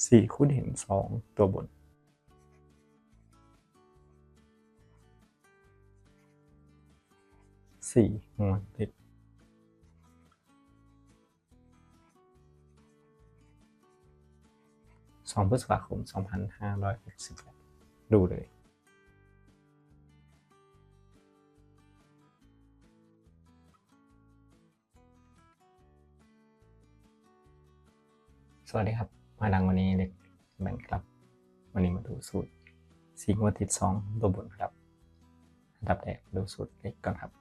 ສີ່ຄູນສອງ ຕົວບົນ ສີ່ງວດຕິດ ສອງ ພຶດສະພາຄົມ ສອງພັນຫ້າຮ້ອຍຫົກສິບແປດ ດູເລີຍ. ສະຫວັດດີຄັບ ມາດັງວັນນີ້ເລກແບ່ງກັບ ວັນນີ້ມາດູສູດ ສີ່ງວດຕິດ ສອງ ຕົວບົນຄັບ. ອັນດັບແລກມາດູສູດເລກກ່ອນຄັບ.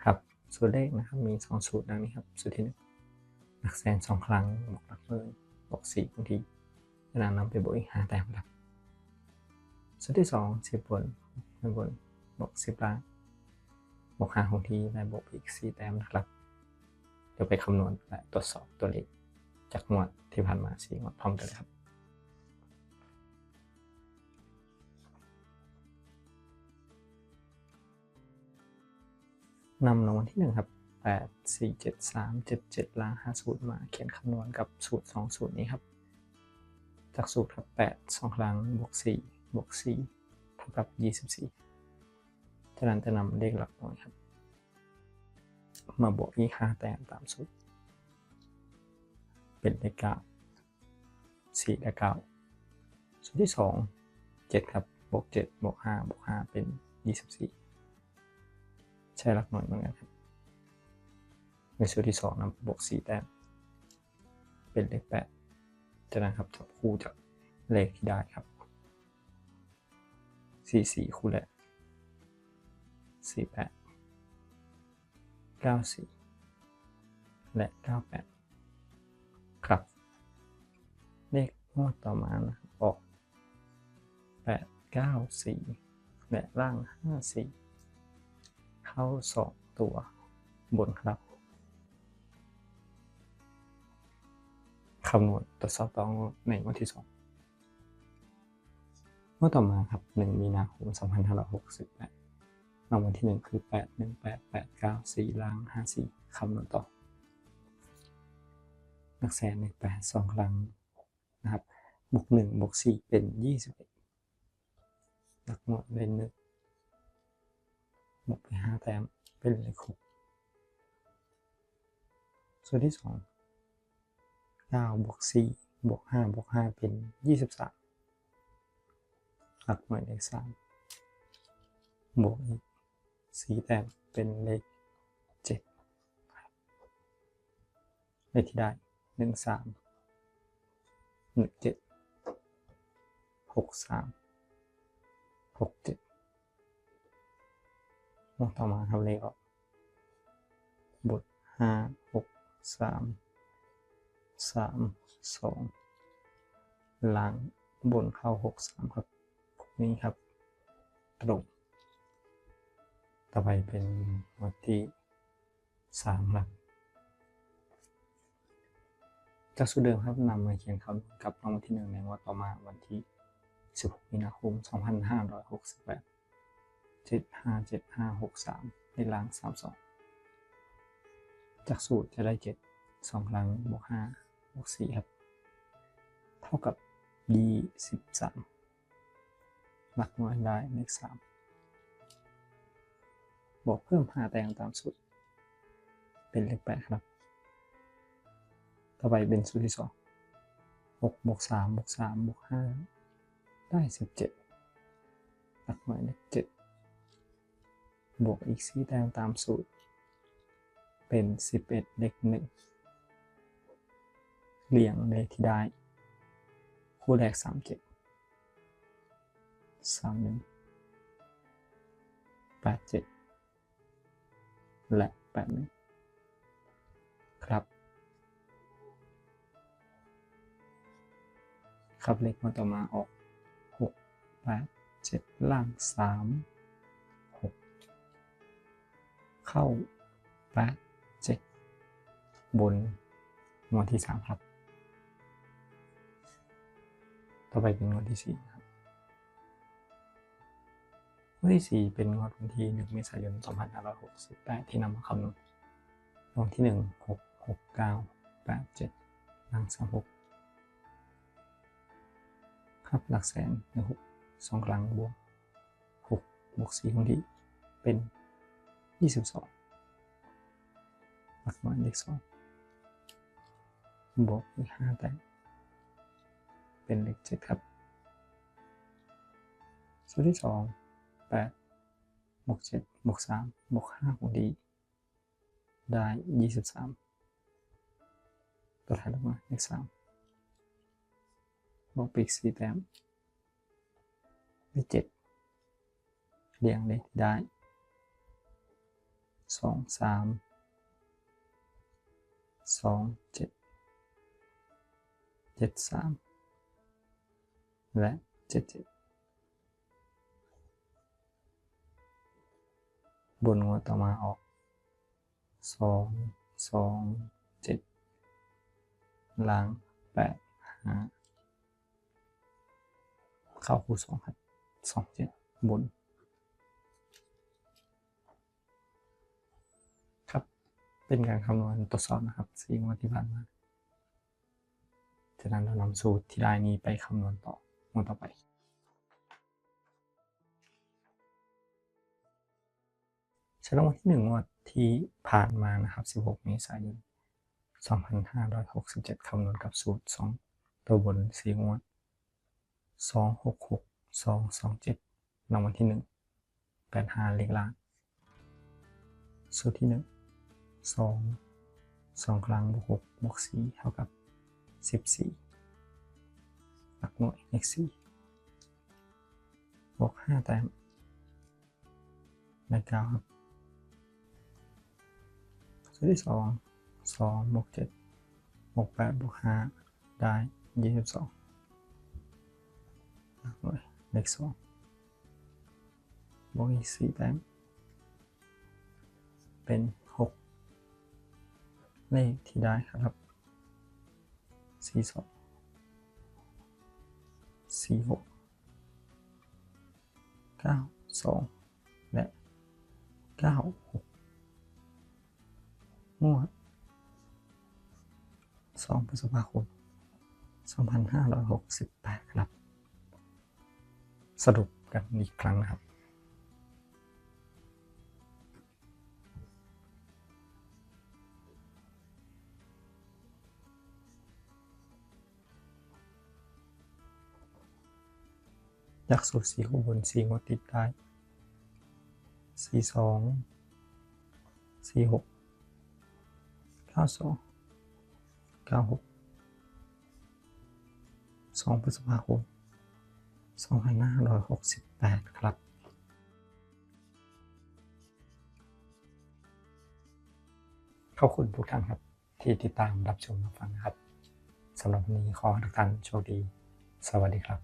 ຄັບ ສູດເລກນະຄັບ ມີສອງສູດດັ່ງນີ້ຄັບ. ສູດທີໜຶ່ງ ຫຼັກແສນສອງຫຼັງ ບວກຫຼັກໝື່ນ ບວກສີ່ຄົງທີ່ ຈາກນັ້ນນຳໄປບວກອີກຫ້າແຕ້ມຄັບ. ສູດທີສອງ ສິບບົນ ໜຶ່ງບົນ ບວກສິບລ່າງ ບວກຫ້າຄົງທີ່ ແລະ ບວກອີກສີ່ແຕ້ມນະຄັບ. ດຽວໄປຄຳນວນ ແລະ ກວດສອບຕົວເລກຈາກງວດທີ່ຜ່ານມາ ສີ່ງວດ ພ້ອມກັນເລີຍຄັບ. ນຳລາງວັນທີໜຶ່ງຄັບ ແປດ ສີ່ ເຈັດ ສາມ ເຈັດ ເຈັດ ລາງຫ້າສູດ ມາຂຽນຄຳນວນກັບສູດສອງສູດນີ້ຄັບ. ຈາກສູດຄັບ ແປດ ສອງຫຼັງ ບວກສີ່ ບວກສີ່ ເທົ່າກັບ ຊາວສີ່ ຈາກນັ້ນຈະນຳເລກຫຼັກໜ່ວຍຄັບ ມາບວກອີກຫ້າແຕ້ມຕາມສູດ ເປັນເລກເກົ້າ ສີ່ ແລະ ເກົ້າ. ສູດທີສອງ ເຈັດຄັບ ບວກເຈັດ ບວກຫ້າ ບວກຫ້າ ເປັນ ຊາວສີ່ ໃຊ້ຫຼັກໜ່ວຍເໝືອນກັນຄັບ. ໃນສູດທີສອງນຳບວກສີ່ແຕ້ມ ເປັນເລກແປດ. ຈາກນັ້ນຄັບ ຈັບຄູ່ຈາກເລກທີ່ໄດ້ຄັບ ສີ່ສີ່ ຄູ່ແລກ ສີ່ແປດ ເກົ້າສີ່ ແລະ ເກົ້າແປດ ຄັບ. ເລກງວດຕໍ່ມານະຄັບ ອອກ ແປດເກົ້າສີ່ ແລະ ລ່າງຫ້າສີ່ ເຂົ້າສອງຕົວບົນຄັບ. ຄຳນວນ ກວດສອບຕໍ່ງວດໃນງວດທີສອງ ງວດຕໍ່ມາຄັບ ໜຶ່ງມີນາຄົມ ສອງພັນຫ້າຮ້ອຍຫົກສິບແປດ ລາງວັນທີໜຶ່ງຄື ແປດໜຶ່ງແປດ ແປດເກົ້າສີ່ ລ່າງຫ້າສີ່ ຄຳນວນຕໍ່. ຫຼັກແສນ ເລກແປດ ສອງຫຼັງນະຄັບ ບວກໜຶ່ງ ບວກສີ່ ເປັນ ຊາວເອັດ ຫຼັກໜ່ວຍເປັນໜຶ່ງ ບວກໄປຫ້າແຕ້ມ ເປັນເລກຫົກ. ສ່ວນທີສອງ ເກົ້າບວກສີ່ ບວກຫ້າບວກຫ້າ ເປັນ ຊາວສາມ ຫຼັກໜ່ວຍເລກສາມ ບວກອີກສີ່ແຕ້ມ ເປັນເລກເຈັດ. ເລກທີ່ໄດ້ ໜຶ່ງສາມ ໜຶ່ງເຈັດ ຫົກສາມ ຫົກເຈັດ. ງວດຕໍ່ມາເຮົາເລກອອກ ບົນ ຫ້າຫົກສາມ ສາມສອງ ລ່າງບົນເຂົ້າ ຫົກສາມ ຄັບ ນີ້ຄັບ ຕົງ. ຕໍ່ໄປເປັນງວດທີ ສາມຫຼັກ. ຈາກສູດເດີມຄັບ ນຳມາຂຽນຄຳນວນກັບລາງວັນທີໜຶ່ງໃນງວດຕໍ່ມາ ວັນທີສິບຫົກມີນາຄົມ ສອງພັນຫ້າຮ້ອຍຫົກສິບແປດ ເຈັດຫ້າເຈັດຫ້າຫົກສາມ ເລກລ່າງສາມສອງ. ຈາກສູດຈະໄດ້ ເຈັດ ສອງຫຼັງ ບວກຫ້າ ບວກສີ່ ຄັບ ເທົ່າກັບ ຊາວສາມ. ຫຼັກໜ່ວຍໄດ້ເລກສາມ ບວກເພີ່ມຫ້າແຕ້ມຕາມສູດ ເປັນເລກແປດຄັບ. ຕໍ່ໄປເປັນສູດທີສອງ ຫົກບວກສາມບວກສາມບວກຫ້າ ໄດ້ສິບເຈັດ ຫຼັກໜ່ວຍເລກເຈັດ ບວກອີກສີ່ແຕ້ມຕາມສູດ ເປັນສິບເອັດ ເລກໜຶ່ງ ລຽງເລກທີ່ໄດ້ ຄູ່ແລກ ສາມເຈັດ ສາມໜຶ່ງ ແປດເຈັດ ແລະ ແປດໜຶ່ງ ຄັບ. ຄັບ ເລກງວດຕໍ່ມາອອກ ຫົກແປດເຈັດ ລ່າງສາມຫົກ ເຂົ້າແປດເຈັດ ບົນ ງວດທີສາມຄັບ. ຕໍ່ໄປເປັນງວດທີສີ່ຄັບ. ງວດທີສີ່ເປັນງວດວັນທີໜຶ່ງເມສາຍົນ ສອງພັນຫ້າຮ້ອຍຫົກສິບແປດ ທີ່ນຳມາຄຳນວນ. ລາງວັນທີໜຶ່ງ ຫົກຫົກເກົ້າ ແປດ ເຈັດ ຫຼັກສາມ ຫົກ ຮັບຫຼັກແສນ ແລະ ຫົກ ສອງຫຼັກ ບວກ ຫົກ ບວກ ສີ່ ຄູນ ດີ ເປັນ ຊາວສອງ ຫຼັກໜ່ວຍ ເລກສອງ ບວກອີກ ຫ້າ ແຕ້ມ ເປັນເລກເຈັດ ຄັບ. ສູດທີສອງ ແປດ ບວກ ເຈັດ ບວກ ສາມ ບວກ ຫ້າ ຄູນ ດີ ໄດ້ ຊາວສາມ ຕົວຖັດອອກມາ ເລກສາມ ບວກໄປອີກ ສີ່ ແຕ້ມ ເລກເຈັດ ລຽງເລກທີ່ໄດ້ ສອງ ສາມ ສອງ ເຈັດ ເຈັດ ສາມ ແລະ ເຈັດ ເຈັດ. ບົນງວດຕໍ່ມາອອກ ສອງ ສອງ ເຈັດ ລ່າງ ແປດ ຫ້າ ເຂົ້າຄູ່ ສອງ ສອງ ເຈັດ ບົນ ຄັບ. ເປັນການຄຳນວນທົດສອບນະຄັບ ສີ່ງວດທີ່ຜ່ານມາ. ຈາກນັ້ນເຮົານຳສູດທີ່ໄດ້ນີ້ໄປຄຳນວນຕໍ່ ງວດຕໍ່ໄປ. ສຳລັບງວດທີໜຶ່ງ ງວດທີ່ຜ່ານມານະຄັບ ສິບຫົກ ເມສາຍົນ ສອງພັນຫ້າຮ້ອຍຫົກສິບເຈັດ ຄຳນວນກັບສູດສອງໂຕບົນ ສີ່ງວດ ສອງ ຫົກ ຫົກ ສອງ ສອງ ເຈັດ ລາງວັນທີໜຶ່ງ ແປດ ຫ້າ ເລກລ່າງ. ສູດທີໜຶ່ງ ສອງ ສອງ ກາງ ບວກ ຫົກ ບວກ ສີ່ ເທົ່າກັບ ສິບສີ່ ຫຼັກໜ່ວຍ ເລກສີ່ ບວກ ຫ້າ ແຕ້ມ ໄດ້ ເກົ້າ ຄັບ. ສູດທີສອງ ສອງ ບວກ ເຈັດ ບວກ ແປດ ບວກ ຫ້າ ໄດ້ ຊາວສອງ ຫຼັກໜ່ວຍ ເລກສອງ ບວກອີກ ສີ່ ແຕ້ມ ເປັນ ຫົກ ເລກທີ່ໄດ້ ຄັບ ຊາວສອງ ຊາວຫົກ ເກົ້າ ສອງ ແລະ ເກົ້າ ຫົກ ງວດ ສອງ ພຶດສະພາຄົມ ສອງພັນຫ້າຮ້ອຍຫົກສິບແປດ ຄັບ. ສະຫຼຸບກັນອີກຄັ້ງນະຄັບ ຫຼັກສູດ ສີ່ຄູ່ບົນ ສີ່ງວດຕິດໄດ້ ຊາວສອງ ຊາວຫົກ ເກົ້າ ສອງ ເກົ້າ ຫົກ ສອງ ພຶດສະພາຄົມ ສອງພັນຫ້າຮ້ອຍຫົກສິບແປດ ຄັບ. ຂອບຄຸນທຸກທ່ານຄັບ ທີ່ຕິດຕາມຮັບຊົມຮັບຟັງນະຄັບ. ສຳລັບວັນນີ້ຂໍໃຫ້ທຸກທ່ານໂຊກດີ. ສະຫວັດດີຄັບ.